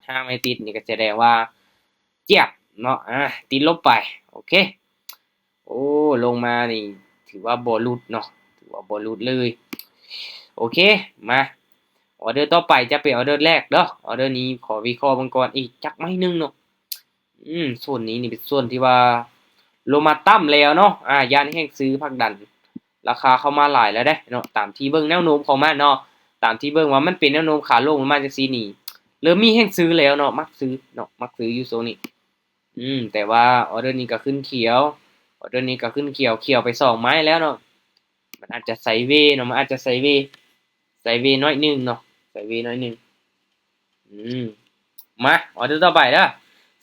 ຫ້າໄມ້ຕິດນີ້ກໍສະແດງວ່າຈຽບເນາະ ອາ ຕິດລົບໄປ. ໂອເຄ ໂອ້ ລົງມານີ້ຖືວ່າບໍ່ຫຼຸດເນາະ ຖືວ່າບໍ່ຫຼຸດເລີຍ. ໂອເຄ ມາ ອໍເດີຕໍ່ໄປຈະເປັນອໍເດີແລກເດີ. ອໍເດີນີ້ຂໍວິເຄາະເບິ່ງກ່ອນອີກຈັກໄມ້ໜຶ່ງເນາະ. ອືມ ໂຊນນີ້ນີ້ເປັນໂຊນທີ່ວ່າລົງມາຕ່ຳແລ້ວເນາະ ອາ ຢ້ານແຮງຊື້ຜັກດັນລາຄາເຂົ້າມາຫຼາຍແລ້ວເດ້ເນາະ. ຕາມທີ່ເບິ່ງແນວໂນ້ມຂອງມັນເນາະ ຕາມທີ່ເບິ່ງວ່າມັນເປັນແນວໂນ້ມຂາລົງມາຈັ່ງຊີ້ນີ້ ເລີ່ມມີແຮງຊື້ແລ້ວເນາະ ມັກຊື້ເນາະ ມັກຊື້ຢູ່ໂຊນນີ້. ອືມ ແຕ່ວ່າອໍເດີນີ້ກໍຂຶ້ນຂຽວ ອໍເດີນີ້ກໍຂຶ້ນຂຽວ ຂຽວໄປສອງໄມ້ແລ້ວເນາະ. ມັນອາດຈະໄຊເວເນາະ ມັນອາດຈະໄຊເວ ໄຊເວໜ້ອຍໜຶ່ງເນາະ ໄຊເວໜ້ອຍໜຶ່ງ. ອືມ ມາ ອໍເດີຕໍ່ໄປເດີ.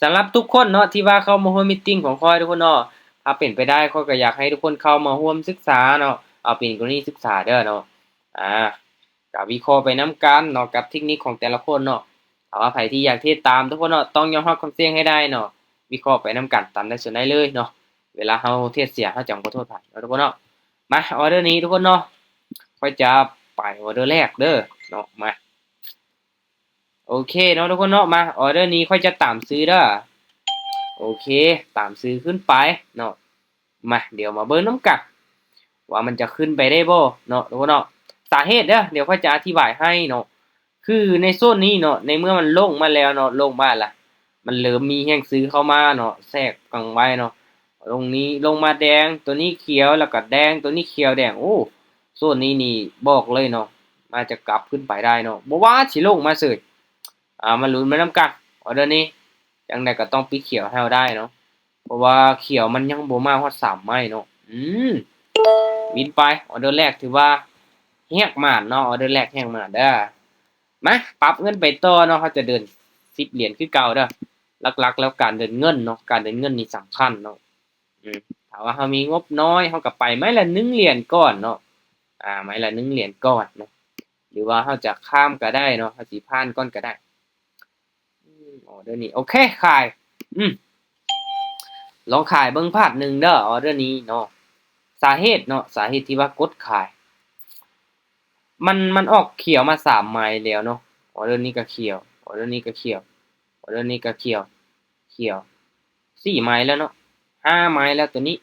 ສຳລັບທຸກຄົນເນາະ ທີ່ວ່າເຂົ້າມາຮ່ວມມີດຕິງຂອງຂ້ອຍທຸກຄົນເນາະ ຖ້າເປັນໄປໄດ້ ຂ້ອຍກໍຢາກໃຫ້ທຸກຄົນເຂົ້າມາຮ່ວມສຶກສາເນາະ ເອົາເປັນກໍລະນີສຶກສາເດີເນາະ. ອາ ກໍວິເຄາະໄປນຳກັນເນາະ ກັບເທັກນິກຂອງແຕ່ລະຄົນເນາະ. ຖ້າວ່າໃຜທີ່ຢາກເທຣດຕາມທຸກຄົນເນາະ ຕ້ອງຍອມຮັບຄວາມສ່ຽງໃຫ້ໄດ້ເນາະ ວິເຄາະໄປນຳກັນຕາມໄດ້ສ່ວນໃດເລີຍເນາະ. ເວລາເຮົາເທຣດເສຍ ເຮົາຈະບໍ່ໂທດໃຜເນາະທຸກຄົນເນາະ. ມາ ອໍເດີນີ້ທຸກຄົນເນາະ ຂ້ອຍຈະໄປອໍເດີແລກເດີເນາະ. ມາ ໂອເຄເນາະທຸກຄົນເນາະ ມາ ອໍເດີນີ້ຂ້ອຍຈະຕາມຊື້ເດີ. ໂອເຄ ຕາມຊື້ຂຶ້ນໄປເນາະ. ມາ ດຽວມາເບິ່ງນຳກັນວ່າມັນຈະຂຶ້ນໄປໄດ້ບໍ່ເນາະທຸກຄົນເນາະ. ສາເຫດເດີ ດຽວຂ້ອຍຈະອະທິບາຍໃຫ້ເນາະ ຄືໃນໂຊນນີ້ເນາະ ໃນເມື່ອມັນລົງມາແລ້ວເນາະ ລົງມາລະ ມັນເລີ່ມມີແຮງຊື້ເຂົ້າມາເນາະ ແຊກກັງໄວ້ເນາະ. ລົງນີ້ ລົງມາແດງ ໂຕນີ້ຂຽວ ແລ້ວກໍແດງ ໂຕນີ້ຂຽວແດງ. ໂອ້ ໂຊນນີ້ນີ້ບອກເລີຍເນາະ ອາດຈະກັບຂຶ້ນໄປໄດ້ເນາະ ບໍ່ວ່າຊິລົງມາເສີຍ. ອາ ມາລຸ້ນໄປນຳກັນ ອໍເດີນີ້ ຈັ່ງໃດກໍຕ້ອງປິດຂຽວໃຫ້ເຮົາໄດ້ເນາະ ເພາະວ່າຂຽວມັນຍັງບໍ່ມາຮອດສາມໄມ້ເນາະ. ອືມ ວິນໄປ ອໍເດີແລກຖືວ່າແຮກໝານເນາະ ອໍເດີແລກແຮກໝານເດີ. ມາ ປັບເງິນໄປຕໍ່ເນາະ ເຮົາຈະເດີນສິບຫຼຽນຄືເກົ່າເດີ. ຫຼັກໆແລ້ວການເດີນເງິນເນາະ ການເດີນເງິນນີ້ສຳຄັນເນາະ. ອືມ ຖ້າວ່າເຮົາມີງົບນ້ອຍ ເຮົາກໍໄປໄມ້ລະໜຶ່ງຫຼຽນກ່ອນເນາະ ອາ ໄມ້ລະໜຶ່ງຫຼຽນກ່ອນເນາະ ຫຼືວ່າເຮົາຈະຂ້າມກໍໄດ້ເນາະ ເຮົາຊິຜ່ານກ່ອນກໍໄດ້. ອືມ ອໍເດີນີ້ ໂອເຄ ຂາຍ ອືມ ລອງຂາຍເບິ່ງພາດໜຶ່ງເດີ ອໍເດີນີ້ເນາະ. ສາເຫດເນາະ ສາເຫດທີ່ວ່າກົດຂາຍ ມັນ ມັນອອກຂຽວມາສາມໄມ້ແລ້ວເນາະ. ອໍເດີນີ້ກໍຂຽວ ອໍເດີນີ້ກໍຂຽວ ອໍເດີນີ້ກໍຂຽວ ຂຽວສີ່ໄມ້ແລ້ວເນາະ ຫ້າໄມ້ແລ້ວໂຕນີ້.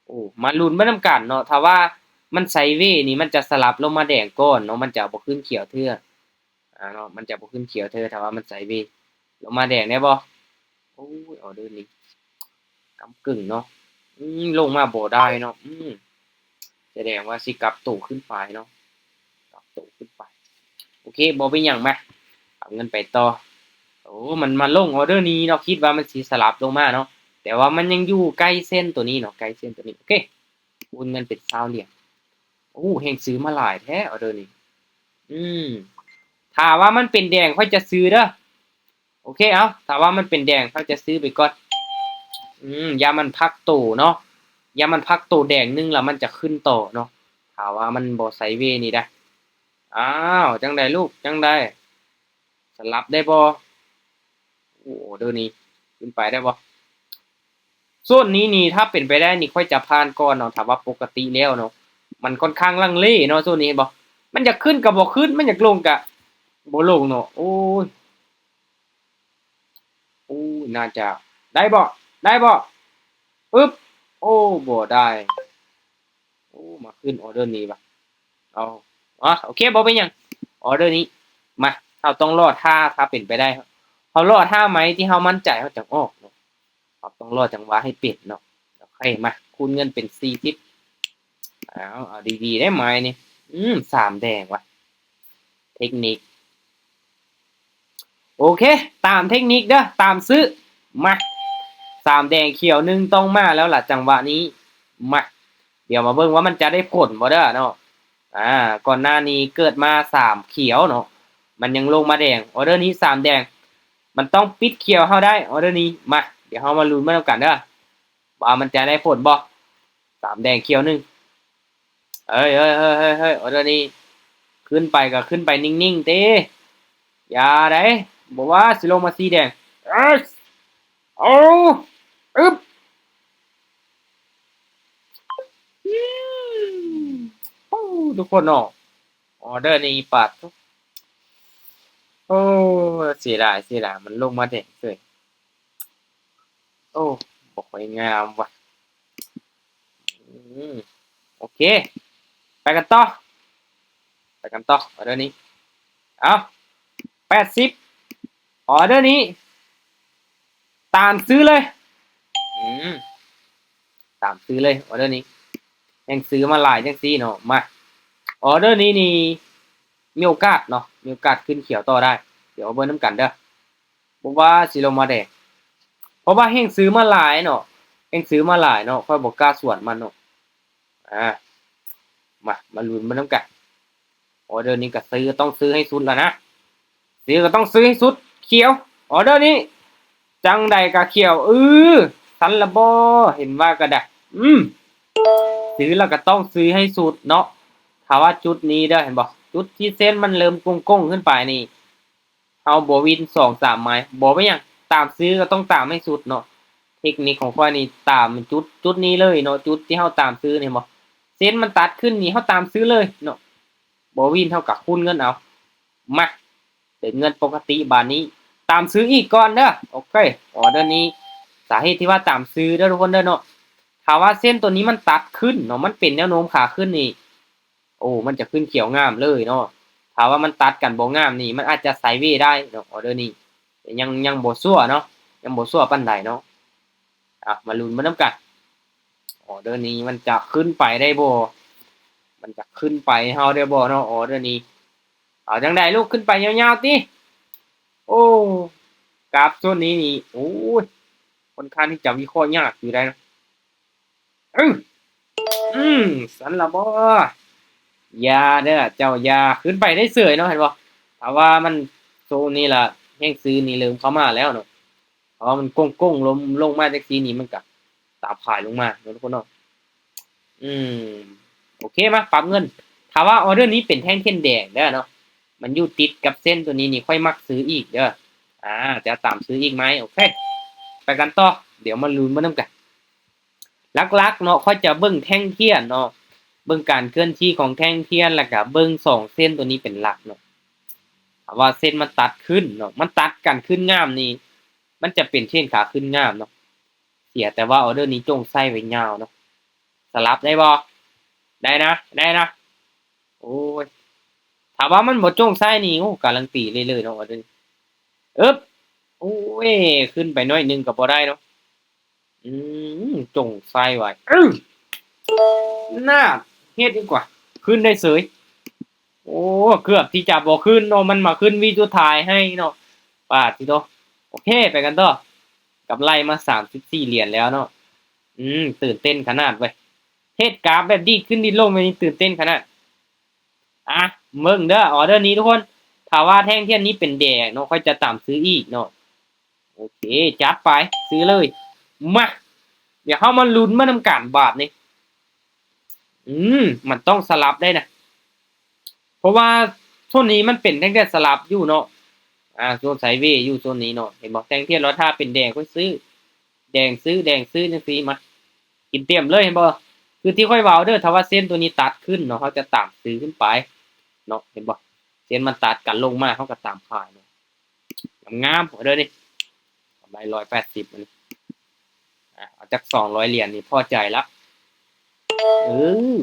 ໂອ້ ມາລຸ້ນໄປນຳກັນເນາະ ຖ້າວ່າມັນໄຊເວນີ້ ມັນຈະສະຫຼັບລົງມາແດງກ່ອນເນາະ ມັນຈະບໍ່ຂຶ້ນຂຽວເທື່ອ ອາ ເນາະ ມັນຈະບໍ່ຂຶ້ນຂຽວເທື່ອ ຖ້າວ່າມັນໄຊເວລົງມາແດງໄດ້ບໍ່? ໂອ້ຍ ອໍເດີນີ້ກຳກຶ່ງເນາະ ອືມ ລົງມາບໍ່ໄດ້ເນາະ ອືມ ສະແດງວ່າຊິກັບໂຕຂຶ້ນໄປເນາະ ກັບໂຕຂຶ້ນໄປ. ໂອເຄ ບໍ່ເປັນຫຍັງ ມາ ເອົາເງິນໄປຕໍ່. ໂອ້ ມັນມາລົງອໍເດີນີ້ເນາະ ຄິດວ່າມັນຊິສະຫຼັບລົງມາເນາະ ແຕ່ວ່າມັນຍັງຢູ່ໃກ້ເສັ້ນໂຕນີ້ເນາະ ໃກ້ເສັ້ນໂຕນີ້. ໂອເຄ ຄູນເງິນເປັນຊາວຫຼຽນ. ໂອ້ ແຮງຊື້ມາຫຼາຍແທ້ອໍເດີນີ້. ອືມ ຖ້າວ່າມັນເປັນແດງຂ້ອຍຈະຊື້ເດີ. ໂອເຄ ເອົາ ຖ້າວ່າມັນເປັນແດງ ເຮົາຈະຊື້ໄປກ່ອນ. ອືມ ຢ່າມັນພັກໂຕເນາະ ຢ່າມັນພັກໂຕແດງໜຶ່ງ ແລ້ວມັນຈະຂຶ້ນຕໍ່ເນາະ ຖ້າວ່າມັນບໍ່ໄຊເວນີ້ໄດ໋. ອ້າວ ຈັ່ງໃດລູກ ຈັ່ງໃດ ສະຫຼັບໄດ້ບໍ່? ໂອ້ ອໍເດີນີ້ຂຶ້ນໄປໄດ້ບໍ່? ໂຊນນີ້ນີ້ ຖ້າເປັນໄປໄດ້ນີ້ ຂ້ອຍຈະຜ່ານກ່ອນເນາະ ຖ້າວ່າປົກກະຕິແລ້ວເນາະ ມັນຂ້ອນຂ້າງລັງເລເນາະ ໂຊນນີ້ ເຫັນບໍ່? ມັນຢາກຂຶ້ນກໍບໍ່ຂຶ້ນ ມັນຢາກລົງກໍບໍ່ລົງເນາະ. ໂອ້ຍ ໂອ້ຍ ໜ້າຈະໄດ້ບໍ່? ໄດ້ບໍ່? ອຶບ ໂອ້ ບໍ່ໄດ້. ໂອ້ ມາຂຶ້ນອໍເດີນີ້ວະ. ເອົາ ອາ ໂອເຄ ບໍ່ເປັນຫຍັງ ອໍເດີນີ້. ມາ ເຮົາຕ້ອງລໍຖ້າ ຖ້າເປັນໄປໄດ້ ເຮົາລໍຖ້າໄມ້ທີ່ເຮົາໝັ້ນໃຈ ເຮົາຈັ່ງອອກເນາະ. ເຮົາຕ້ອງລໍຈັງຫວະໃຫ້ເປັນເນາະ. ໂອເຄ ມາ ຄູນເງິນເປັນສີ່ສິບ. ເອົາ ເອົາດີໆເດ້ໄມ້ນີ້. ອືມ ສາມແດງວະ ເທັກນິກ. ໂອເຄ ຕາມເທັກນິກເດີ ຕາມຊື້. ມາ ສາມແດງຂຽວໜຶ່ງ ຕ້ອງມາແລ້ວລະຈັງຫວະນີ້. ມາ ດຽວມາເບິ່ງວ່າມັນຈະໄດ້ຜົນບໍ່ເດີເນາະ. ອາ ກ່ອນໜ້ານີ້ເກີດມາສາມຂຽວເນາະ ມັນຍັງລົງມາແດງ. ອໍເດີນີ້ສາມແດງ ມັນຕ້ອງປິດຂຽວເຮົາໄດ້ ອໍເດີນີ້. ມາ ດຽວເຮົາມາລຸ້ນໄປນຳກັນເດີ ວ່າມັນຈະໄດ້ຜົນບໍ່? ສາມແດງຂຽວໜຶ່ງ. ເອີຍ ເອີຍ ເອີຍ ເອີຍ ອໍເດີນີ້ ຂຶ້ນໄປກໍຂຶ້ນໄປນິ່ງໆເຕ ຢ່າໃດ໋ ບໍ່ວ່າຊິລົງມາສີແດງ. ເອີຍ ເອົາ ອຶບ ອືມ ໂອ້ ທຸກຄົນເນາະ ອໍເດີນີ້ປາດໂທ້ ໂອ້ ເສຍດາຍ ເສຍດາຍ ມັນລົງມາແດງເສີຍ. ໂອ້ ບໍ່ຄ່ອຍງາມວ່າ. ອືມ ໂອເຄ ໄປກັນຕໍ່ ໄປກັນຕໍ່ ອໍເດີນີ້. ເອົາ ແປດສິບ ອໍເດີນີ້ ຕາມຊື້ເລີຍ. ອືມ ຕາມຊື້ເລີຍ ອໍເດີນີ້ ແຮ່ງຊື້ມາຫຼາຍຈັ່ງຊີ້ເນາະ. ມາ ອໍເດີນີ້ນີ້ ມີໂອກາດເນາະ ມີໂອກາດຂຶ້ນຂຽວຕໍ່ໄດ້. ດຽວເບິ່ງນຳກັນເດີ ບໍ່ວ່າຊິລົງມາແດງ ເພາະວ່າແຮ່ງຊື້ມາຫຼາຍເນາະ ແຮ່ງຊື້ມາຫຼາຍເນາະ ຂ້ອຍບໍ່ກ້າສວນມັນເນາະ. ອາ ມາ ມາລຸ້ນເບິ່ງນຳກັນ. ອໍເດີນີ້ກໍຊື້ ຕ້ອງຊື້ໃຫ້ສຸດລະນະ ຊື້ກໍຕ້ອງຊື້ໃຫ້ສຸດ. ຂຽວ ອໍເດີນີ້ ຈັ່ງໃດກໍຂຽວ. ອື ຊັ້ນລະບໍ ເຫັນວ່າກໍໄດ້. ອືມ ຊື້ລະກໍຕ້ອງຊື້ໃຫ້ສຸດເນາະ. ຖ້າວ່າຈຸດນີ້ເດີ ເຫັນບໍ່ ຈຸດທີ່ເສັ້ນມັນເລີ່ມໂກ່ງໆຂຶ້ນໄປນີ້ ເຮົາບໍ່ວິນສອງສາມໄມ້ ບໍ່ເປັນຫຍັງ ຕາມຊື້ກໍຕ້ອງຕາມໃຫ້ສຸດເນາະ. ເທັກນິກຂອງຂ້ອຍນີ້ ຕາມຈຸດ ຈຸດນີ້ເລີຍເນາະ ຈຸດທີ່ເຮົາຕາມຊື້ນີ້ ເຫັນບໍ່ ເສັ້ນມັນຕັດຂຶ້ນນີ້ ເຮົາຕາມຊື້ເລີຍເນາະ ບໍ່ວິນ ເຮົາກໍຄູນເງິນເອົາ. ມາ ເປັນເງິນປົກກະຕິບາດນີ້ ຕາມຊື້ອີກກ່ອນເດີ. ໂອເຄ ອໍເດີນີ້ ສາເຫດທີ່ວ່າຕາມຊື້ເດີທຸກຄົນເດີເນາະ ຖ້າວ່າເສັ້ນໂຕນີ້ມັນຕັດຂຶ້ນເນາະ ມັນເປັນແນວໂນ້ມຂາຂຶ້ນນີ້ ໂອ້ ມັນຈະຂຶ້ນຂຽວງາມເລີຍເນາະ. ຖ້າວ່າມັນຕັດກັນບໍ່ງາມນີ້ ມັນອາດຈະໄຊເວໄດ້ເນາະ ອໍເດີນີ້. ແຕ່ຍັງ ຍັງບໍ່ຊົວເນາະ ຍັງບໍ່ຊົວປານໃດເນາະ. ເອົາ ມາລຸ້ນມານຳກັນ ອໍເດີນີ້ມັນຈະຂຶ້ນໄປໄດ້ບໍ່ ມັນຈະຂຶ້ນໄປໃຫ້ເຮົາໄດ້ບໍ່ເນາະ ອໍເດີນີ້. ເອົາຈັ່ງໃດລູກ ຂຶ້ນໄປຍາວໆຕິ. ໂອ້ ກາບໂຊນນີ້ນີ້ ໂອ້ຍ ຄ່ອນຂ້າງທີ່ຈະວິເຄາະຍາກຢູ່ໄດ໋ເນາະ. ອື ອືມ ຊັ້ນລະບໍ ຢ່າເດີ ເຈົ້າຢ່າ ຂຶ້ນໄປໄດ້ເສີຍເນາະ ເຫັນບໍ່. ຖ້າວ່າມັນ ໂຊນນີ້ລະ ແຮງຊື້ນີ້ເລີ່ມເຂົ້າມາແລ້ວເນາະ ເພາະວ່າມັນໂກ່ງໆລົງ ລົງມາຈັ່ງຊີ້ນີ້ ມັນກະຕາມຂາຍລົງມາເນາະທຸກຄົນເນາະ. ອືມ ໂອເຄ ມາປັບເງິນ. ຖ້າວ່າອໍເດີນີ້ເປັນແທ່ງທຽນແດງເດີເນາະ ມັນຢູ່ຕິດກັບເສັ້ນໂຕນີ້ນີ້ ຂ້ອຍມັກຊື້ອີກເດີ. ອາ ຈະຕາມຊື້ອີກໄໝ? ໂອເຄ ໄປກັນຕໍ່ ດຽວມາລຸ້ນເບິ່ງນຳກັນ. ຫຼັກໆເນາະ ຂ້ອຍຈະເບິ່ງແທ່ງທຽນເນາະ ເບິ່ງການເຄື່ອນທີ່ຂອງແທ່ງທຽນ ແລ້ວກະເບິ່ງສອງເສັ້ນໂຕນີ້ເປັນຫຼັກເນາະ. ຖ້າວ່າເສັ້ນມັນຕັດຂຶ້ນເນາະ ມັນຕັດກັນຂຶ້ນງາມນີ້ ມັນຈະເປັນເທຣນຂາຂຶ້ນງາມເນາະ. ເສຍແຕ່ວ່າອໍເດີນີ້ຈົ່ງໃສ່ໄວ້ຍາວເນາະ. ສະຫຼັບໄດ້ບໍ່? ໄດ້ນະ ໄດ້ນະ. ໂອ້ຍ ຖ້າວ່າມັນບໍ່ຈົ່ງໃສ່ນີ້ ໂອ້ ກາລັນຕີເລີຍເນາະ ອໍເດີ. ເອີບ ໂອ້ຍ ຂຶ້ນໄປໜ້ອຍໜຶ່ງກໍບໍ່ໄດ້ເນາະ. ອືມ ຈົ່ງໃສ່ໄວ້ ອື ໜ້າ ເຮັດດີກວ່າ ຂຶ້ນໄດ້ເສີຍ. ໂອ້ ເກືອບທີ່ຈະບໍ່ຂຶ້ນເນາະ ມັນມາຂຶ້ນວິສຸດທ້າຍໃຫ້ເນາະ ປາດຕິໂທ. ໂອເຄ ໄປກັນຕໍ່ ກຳໄລມາສາມສິບສີ່ຫຼຽນແລ້ວເນາະ. ອືມ ຕື່ນເຕັ້ນຂະໜາດເວີຍ ເທດກາຟແບບດີດຂຶ້ນດີດລົງແບບນີ້ ຕື່ນເຕັ້ນຂະໜາດ. ອ່ະ ເບິ່ງເດີ ອໍເດີນີ້ທຸກຄົນ ຖ້າວ່າແທ່ງທຽນນີ້ເປັນແດງເນາະ ຂ້ອຍຈະຕາມຊື້ອີກເນາະ. ໂອເຄ ຈັດໄປ ຊື້ເລີຍ. ມາ ດຽວເຮົາມາລຸ້ນມານຳກັນບາດນີ້. ອືມ ມັນຕ້ອງສະຫຼັບໄດ້ນະ ເພາະວ່າໂຊນນີ້ມັນເປັນແທ່ງທຽນສະຫຼັບຢູ່ເນາະ. ອາ ໂຊນໄຊເວຢູ່ໂຊນນີ້ເນາະ ເຫັນບໍ່? ແທ່ງທຽນລອດຖ້າເປັນແດງ ຂ້ອຍຊື້ ແດງຊື້ ແດງຊື້ ຈັ່ງຊີ້ ມາ ກິນເຕັມເລີຍ ເຫັນບໍ່? ຄືທີ່ຂ້ອຍເວົ້າເດີ ຖ້າວ່າເສັ້ນໂຕນີ້ຕັດຂຶ້ນເນາະ ເຮົາຈະຕາມຊື້ຂຶ້ນໄປເນາະ ເຫັນບໍ່? ເສັ້ນມັນຕັດກັນລົງມາ ເຮົາກໍຕາມຂາຍເນາະ. ງາມໆ ອໍເດີນີ້ ກຳໄລຮ້ອຍແປດສິບ ອັນນີ້ ອາ ເອົາຈັກສອງຮ້ອຍຫຼຽນນີ້ພໍໃຈລະ. ເອີ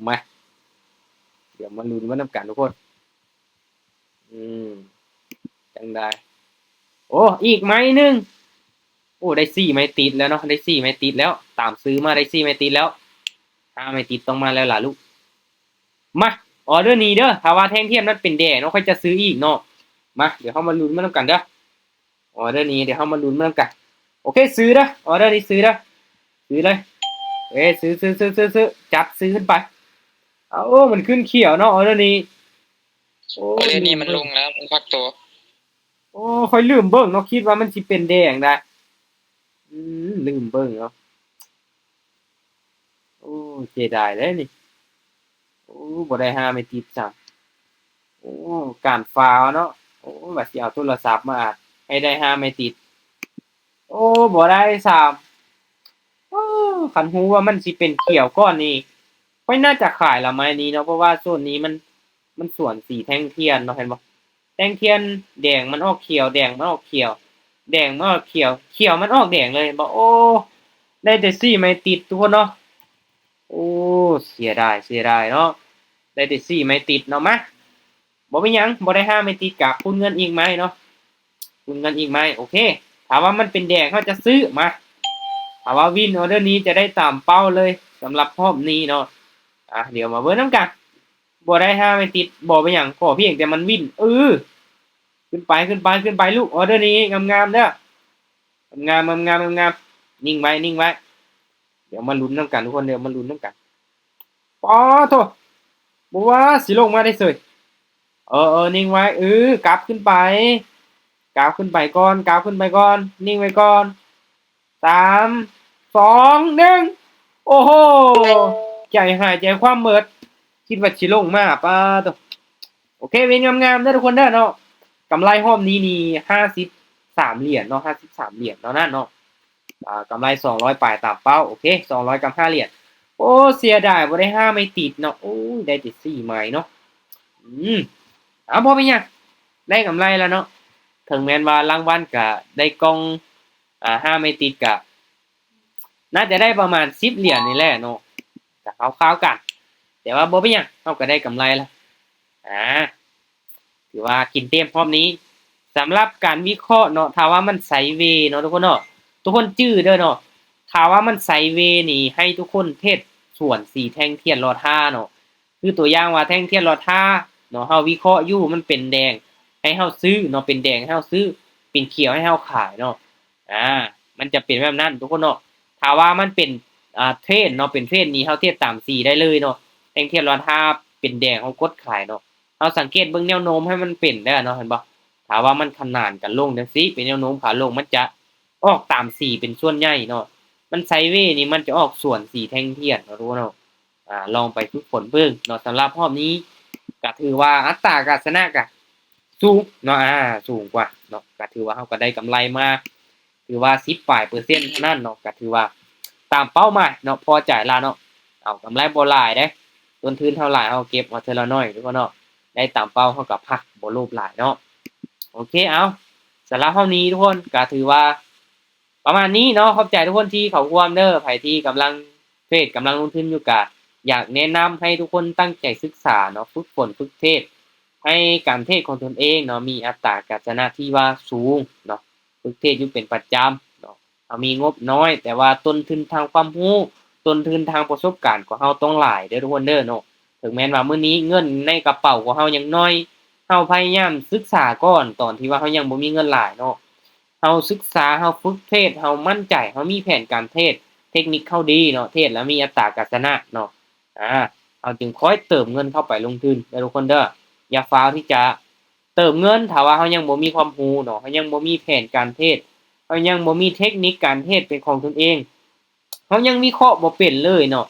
ມາ ດຽວມາລຸ້ນມານຳກັນທຸກຄົນ. ອືມ ຈັ່ງໃດ? ໂອ້ ອີກໄມ້ໜຶ່ງ. ໂອ້ ໄດ້ສີ່ໄມ້ຕິດແລ້ວເນາະ ໄດ້ສີ່ໄມ້ຕິດແລ້ວ ຕາມຊື້ມາໄດ້ສີ່ໄມ້ຕິດແລ້ວ. ຫ້າໄມ້ຕິດຕ້ອງມາແລ້ວລະລູກ. ມາ ອໍເດີນີ້ເດີ ຖ້າວ່າແທ່ງທຽນມັນເປັນແດງເນາະ ຂ້ອຍຈະຊື້ອີກເນາະ. ມາ ດຽວເຮົາມາລຸ້ນມານຳກັນເດີ ອໍເດີນີ້ ດຽວເຮົາມາລຸ້ນມານຳກັນ. ໂອເຄ ຊື້ເດີ ອໍເດີນີ້ຊື້ເດີ ຊື້ເລີຍ. ເອີ ຊື້ ຊື້ ຊື້ ຊື້ ຈັດຊື້ຂຶ້ນໄປ. ເອົາ ມັນຂຶ້ນຂຽວເນາະ ອໍເດີນີ້. ໂອ້ ອໍເດີນີ້ມັນລົງແລ້ວ ມັນພັກໂຕ. ໂອ້ ຂ້ອຍລືມເບິ່ງເນາະ ຄິດວ່າມັນຊິເປັນແດງໄດ໋. ອືມ ລືມເບິ່ງເນາະ. ໂອ້ ເສຍດາຍເດ້ນີ້. ໂອ້ ບໍ່ໄດ້ຫ້າໄມ້ຕິດຊ້ຳ. ໂອ້ ການຟາວເນາະ. ໂອ້ ວ່າຊິເອົາໂທລະສັບມາອັດໃຫ້ໄດ້ຫ້າໄມ້ຕິດ. ໂອ້ ບໍ່ໄດ້ຊ້ຳ. ໂອ້ ຄັນຮູ້ວ່າມັນຊິເປັນຂຽວກ່ອນນີ້ ຂ້ອຍໜ້າຈະຂາຍລະໄມ້ນີ້ເນາະ ເພາະວ່າໂຊນນີ້ມັນ ມັນສວນສີແທ່ງທຽນເນາະ ເຫັນບໍ່? ແ ງທຽນແດງມັນອອກຂຽວ ແດງມັນອອກຂຽວ ແດງມັນອອກຂຽວ ຂຽວມັນອອກແດງເລີຍ ເຫັນບໍ່? ໂອ້ ໄດ້ແຕ່ສີ່ໄມ້ຕິດທຸກຄົນເນາະ. ໂອ້ ເສຍດາຍ ເສຍດາຍເນາະ ໄດ້ແຕ່ສີ່ໄມ້ຕິດເນາະ. ມາ ບໍ່ເປັນຫຍັງ ບໍ່ໄດ້ຫ້າໄມ້ຕິດ ກະຄູນເງິນອີກໄມ້ເນາະ ຄູນເງິນອີກໄມ້. ໂອເຄ ຖ້າວ່າມັນເປັນແດງ ເຮົາຈະຊື້ ມາ ຖ້າວ່າວິນອອເດີນີ້ ຈະໄດ້ຕາມເປົ້າເລີຍ ສຳລັບຮອບນີ້ເນາະ. ອ່ະ ດຽວມາເບິ່ງນຳກັນ ບໍ່ໄດ້ຫ້າໄມ້ຕິດ ບໍ່ເປັນຫຍັງ ຂໍພຽງແຕ່ມັນວິນ ເອີ ຂຶ້ນໄປ ຂຶ້ນໄປ ຂຶ້ນໄປ ລູກ ອອເດີນີ້ງາມໆເດີ ງາມໆ ງາມໆ ງາມໆ. ນິ່ງໄວ້ ນິ່ງໄວ້ ດຽວມາລຸ້ນນຳກັນທຸກຄົນ ດຽວມາລຸ້ນນຳກັນ. ປາໂທ້ ບໍ່ວ່າຊິລົງມາໄດ້ເສີຍ. ເອີໆ ນິ່ງໄວ້ ເອີ ກັບຂຶ້ນໄປ ກັບຂຶ້ນໄປກ່ອນ ກັບຂຶ້ນໄປກ່ອນ ນິ່ງໄວ້ກ່ອນ. ສາມ ສອງ ໜຶ່ງ ໂອ້ໂຫ ໃຈຫາຍໃຈຄວ່ຳເໝິດ ຄິດວ່າຊິລົງມາ ປາໂທ້. ໂອເຄ ວິນງາມໆເດີທຸກຄົນເດີເນາະ. ກຳໄລຮອບນີ້ນີ້ ຫ້າສິບສາມຫຼຽນເນາະ ຫ້າສິບສາມຫຼຽນເທົ່ານັ້ນເນາະ. ອ່າ ກຳໄລສອງຮ້ອຍປາຍຕາມເປົ້າ ໂອເຄ ສອງຮ້ອຍກັບຫ້າຫຼຽນ. ໂອ້ ເສຍດາຍບໍ່ໄດ້ຫ້າໄມ້ຕິດເນາະ ໂອ້ຍ ໄດ້ແຕ່ສີ່ໄມ້ເນາະ. ອືມ ເອົາ ບໍ່ເປັນຫຍັງ ໄດ້ກຳໄລແລ້ວເນາະ. ເຖິງແມ່ນວ່າລາງວັນກະໄດ້ກ່ອງ ອ່າ ຫ້າໄມ້ຕິດກະ ໜ້າຈະໄດ້ປະມານສິບຫຼຽນນີ້ແຫຼະເນາະ ກະຄ່າວໆກັນ ແຕ່ວ່າບໍ່ເປັນຫຍັງ ເຮົາກະໄດ້ກຳໄລລະ ອ່າ ຖືວ່າກິນເຕັມຮອບນີ້. ສຳລັບການວິເຄາະເນາະ ຖ້າວ່າມັນໄຊເວເນາະທຸກຄົນເນາະ ທຸກຄົນຈື່ເດີເນາະ ຖ້າວ່າມັນໄຊເວນີ້ ໃຫ້ທຸກຄົນເທຣດສວນສີແທ່ງທຽນລໍທ່າເນາະ. ຄືຕົວຢ່າງວ່າແທ່ງທຽນລໍທ່າເນາະ ເຮົາວິເຄາະຢູ່ມັນເປັນແດງ ໃຫ້ເຮົາຊື້ເນາະ ເປັນແດງໃຫ້ເຮົາຊື້ ເປັນຂຽວໃຫ້ເຮົາຂາຍເນາະ. ອ່າ ມັນຈະເປັນແບບນັ້ນທຸກຄົນເນາະ. ຖ້າວ່າມັນເປັນ ອ່າ ເທຣນເນາະ ເປັນເທຣນນີ້ ເຮົາເທຣດຕາມສີໄດ້ເລີຍເນາະ. ແທ່ງທຽນລໍທ່າເປັນແດງ ເຮົາກົດຂາຍເນາະ. ເຮົາສັງເກດເບິ່ງແນວໂນ້ມໃຫ້ມັນເປັນເດີເນາະ ເຫັນບໍ່? ຖ້າວ່າມັນຂະໜານກັນລົງຈັ່ງຊີ້ ເປັນແນວໂນ້ມຂາລົງ ມັນຈະອອກຕາມສີເປັນສ່ວນໃຫຍ່ເນາະ. ມັນໄຊເວນີ້ ມັນຈະອອກສວນສີແທ່ງທຽນເນາະທຸກຄົນເນາະ. ອ່າ ລອງໄປຝຶກຝົນເບິ່ງເນາະ. ສຳລັບຮອບນີ້ກະຖືວ່າອັດຕາການຊະນະກະສູງເນາະ ອ່າ ສູງກວ່າເນາະ ກະຖືວ່າເຮົາກະໄດ້ກຳໄລມາ ຖືວ່າສິບປາຍເປີເຊັນເທົ່ານັ້ນເນາະ ກະຖືວ່າຕາມເປົ້າໝາຍເນາະ ພໍໃຈລະເນາະ. ເອົາ ກຳໄລບໍ່ຫຼາຍເດ້ ຕົ້ນທຶນເຮົາຫຼາຍ ເຮົາເກັບເອົາເທື່ອລະໜ້ອຍເນາະ ໄດ້ຕາມເປົ້າ ເຮົາກະພັກ ບໍ່ໂລບຫຼາຍເນາະ. ໂອເຄ ເອົາ ສຳລັບຮອບນີ້ທຸກຄົນກະຖືວ່າ ປະມານນີ້ເນາະ. ຂອບໃຈທຸກຄົນທີ່ເຂົ້າຮ່ວມເດີ. ໃຜທີ່ກຳລັງເທຣດ ກຳລັງລົງທຶນຢູ່ ກະຢາກແນະນຳໃຫ້ທຸກຄົນຕັ້ງໃຈສຶກສາເນາະ ຝຶກຝົນ ຝຶກເທຣດ ໃຫ້ການເທຣດຂອງຕົນເອງເນາະ ມີອັດຕາການຊະນະທີ່ວ່າສູງເນາະ. ຝຶກເທຣດຢູ່ເປັນປະຈຳເນາະ ເຮົາມີງົບນ້ອຍ ແຕ່ວ່າຕົ້ນທຶນທາງຄວາມຮູ້ ຕົ້ນທຶນທາງປະສົບການຂອງເຮົາຕ້ອງຫຼາຍເດີທຸກຄົນເດີເນາະ. ເຖິງແມ່ນວ່າມື້ນີ້ເງິນໃນກະເປົາຂອງເຮົາຍັງໜ້ອຍ ເຮົາພະຍາຍາມສຶກສາກ່ອນ ຕອນທີ່ວ່າເຮົາຍັງບໍ່ມີເງິນຫຼາຍເນາະ. ເຮົາສຶກສາ ເຮົາຝຶກເທຣດ ເຮົາໝັ້ນໃຈ ເຮົາມີແຜນການເທຣດ ເທັກນິກເຮົາດີເນາະ ເທຣດແລ້ວມີອັດຕາການຊະນະເນາະ. ອ່າ ເຮົາຈຶ່ງຄ່ອຍເຕີມເງິນເຂົ້າໄປລົງທຶນເດີທຸກຄົນເດີ. ຢ່າຟ້າວທີ່ຈະເຕີມເງິນ ຖ້າວ່າເຮົາຍັງບໍ່ມີຄວາມຮູ້ເນາະ ເຮົາຍັງບໍ່ມີແຜນການເທຣດ ເຮົາຍັງບໍ່ມີເທັກນິກການເທຣດເປັນຂອງຕົນເອງ ເຮົາຍັງວິເຄາະບໍ່ເປັນເລີຍເນາະ.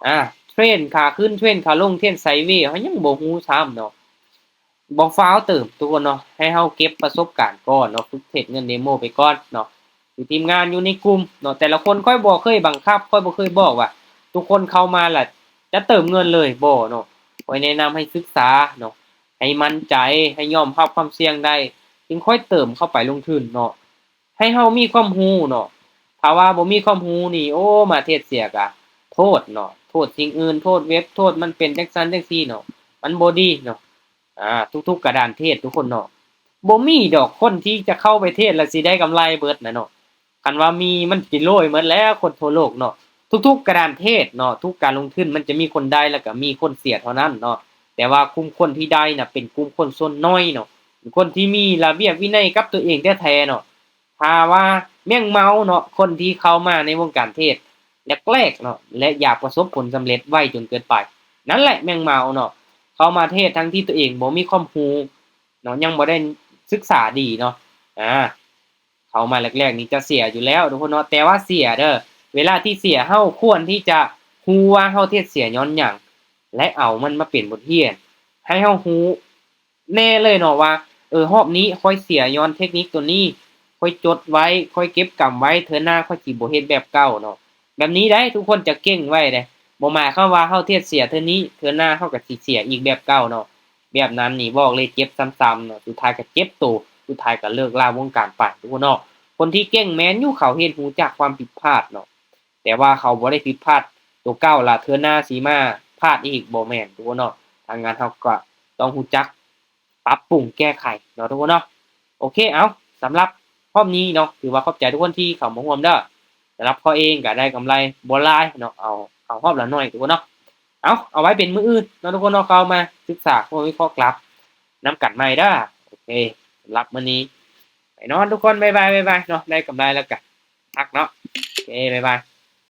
ອ່າ ເທຣນຂາຂຶ້ນ ເທຣນຂາລົງ ເທຣນໄຊເວ ເຮົາຍັງບໍ່ຮູ້ຊ້ຳເນາະ. ບໍ່ຟ້າວເຕີມທຸກຄົນເນາະ ໃຫ້ເຮົາເກັບປະສົບການກ່ອນເນາະ ຝຶກເທຣດເງິນເດໂມໄປກ່ອນເນາະ. ຄືທີມງານຢູ່ໃນກຸ່ມເນາະ ແຕ່ລະຄົນຂ້ອຍບໍ່ເຄີຍບັງຄັບ ຂ້ອຍບໍ່ເຄີຍບອກວ່າທຸກຄົນເຂົ້າມາລະຈະເຕີມເງິນເລີຍ ບໍ່ເນາະ. ຂ້ອຍແນະນຳໃຫ້ສຶກສາເນາະ ໃຫ້ໝັ້ນໃຈ ໃຫ້ຍອມຮັບຄວາມສ່ຽງໄດ້ ຈຶ່ງຄ່ອຍເຕີມເຂົ້າໄປລົງທຶນເນາະ. ໃຫ້ເຮົາມີຄວາມຮູ້ເນາະ ຖ້າວ່າບໍ່ມີຄວາມຮູ້ນີ້ ໂອ້ ມາເທຣດເສຍກະໂທດເນາະ ໂທດສິ່ງອື່ນ ໂທດເວັບ ໂທດມັນເປັນຈັ່ງຊັ້ນຈັ່ງຊີ້ເນາະ ມັນບໍ່ດີເນາະ. ອ່າ ທຸກໆກະດານເທຣດທຸກຄົນເນາະ ບໍ່ມີດອກຄົນທີ່ຈະເຂົ້າໄປເທຣດແລ້ວຊິໄດ້ກຳໄລເບິດນະເນາະ. ຄັນວ່າມີມັນຊິລວຍໝົດແລ້ວ ຄົນທົ່ວໂລກເນາະ. ທຸກໆກະດານເທຣດເນາະ ທຸກການລົງທຶນມັນຈະມີຄົນໄດ້ ແລ້ວກະມີຄົນເສຍເທົ່ານັ້ນເນາະ. ແຕ່ວ່າກຸ່ມຄົນທີ່ໄດ້ນະ ເປັນກຸ່ມຄົນສ່ວນນ້ອຍເນາະ ເປັນຄົນທີ່ມີລະບຽບວິໄນກັບຕົວເອງແທ້ໆເນາະ. ຖ້າວ່າແມງເມົາເນາະ ຄົນທີ່ເຂົ້າມາໃນວົງການເທຣດແລກໆເນາະ ແລະ ຢາກປະສົບຜົນສຳເລັດໄວຈົນເກີນໄປ ນັ້ນແຫຼະແມງເມົາເນາະ. ເຂົ້າມາເທຣດທັງທີ່ຕົວເອງບໍ່ມີຄວາມຮູ້ເນາະ ຍັງບໍ່ໄດ້ສຶກສາດີເນາະ. ອ່າ ເຂົ້າມາແລກໆນີ້ຈະເສຍຢູ່ແລ້ວທຸກຄົນເນາະ ແຕ່ວ່າເສຍເດີ. ເວລາທີ່ເສຍ ເຮົາຄວນທີ່ຈະຮູ້ວ່າເຮົາເທຣດເສຍຍ້ອນຫຍັງ ແລະ ເອົາມັນມາເປັນບົດຮຽນ ໃຫ້ເຮົາຮູ້ ແນ່ເລີຍເນາະວ່າ ເອີ ຮອບນີ້ຂ້ອຍເສຍຍ້ອນເທັກນິກໂຕນີ້ ຂ້ອຍຈົດໄວ້ ຂ້ອຍເກັບກຳໄວ້ ເທື່ອໜ້າຂ້ອຍຊິບໍ່ເຮັດແບບເກົ່າເນາະ. ແບບນີ້ໄດ໋ ທຸກຄົນຈະເກັ່ງໄວ້ເດ້ ບໍ່ໝາຍຄວາມວ່າເຮົາເທຣດເສຍເທື່ອນີ້ ເທື່ອໜ້າເຮົາກະຊິເສຍອີກແບບເກົ່າເນາະ. ເວ ບນັ້ນນີ້ ບອກເລີຍ ເຈັບຊ້ຳໆເນາະ ສຸດທ້າຍກໍເຈັບໂຕ ສຸດທ້າຍກໍເລີກລາວົງການໄປ ທຸກຄົນເນາະ. ຄົນທີ່ເກັ່ງແມ່ນຢູ່ ເຂົາເຮັດຮູ້ຈັກຄວາມຜິດພາດເນາະ ແຕ່ວ່າເຂົາບໍ່ໄດ້ຜິດພາດໂຕເກົ່າລະ ເທື່ອໜ້າຊິມາພາດອີກ ບໍ່ແມ່ນ ທຸກຄົນເນາະ. ທາງງານເຮົາກໍຕ້ອງຮູ້ຈັກປັບປຸງແກ້ໄຂເນາະ ທຸກຄົນເນາະ. ໂອເຄ ເອົາ ສຳລັບຮອບນີ້ເນາະ ຖືວ່າຂອບໃຈທຸກຄົນທີ່ເຂົ້າມາຮ່ວມເດີ. ສຳລັບຂ້ອຍເອງກໍໄດ້ກຳໄລບໍ່ຫຼາຍເນາະ ເອົາ ເອົາຮອບລະໜ້ອຍ ທຸກຄົນເນາະ. ເອົາ ເອົາໄວ້ເປັນມື້ອື່ນເນາະ ທຸກຄົນເນາະ ເຮົາມາສຶກສາຂໍ້ວິເຄາະກຣາຟນຳກັນໃໝ່ເດີ. ໂອເຄ ສຳລັບມື້ນີ້ໄປນອນ ທຸກຄົນ ບາຍບາຍ ບາຍບາຍເນາະ. ໄດ້ກຳໄລແລ້ວກໍພັກເນາະ. ໂອເຄ ບາຍບາຍ.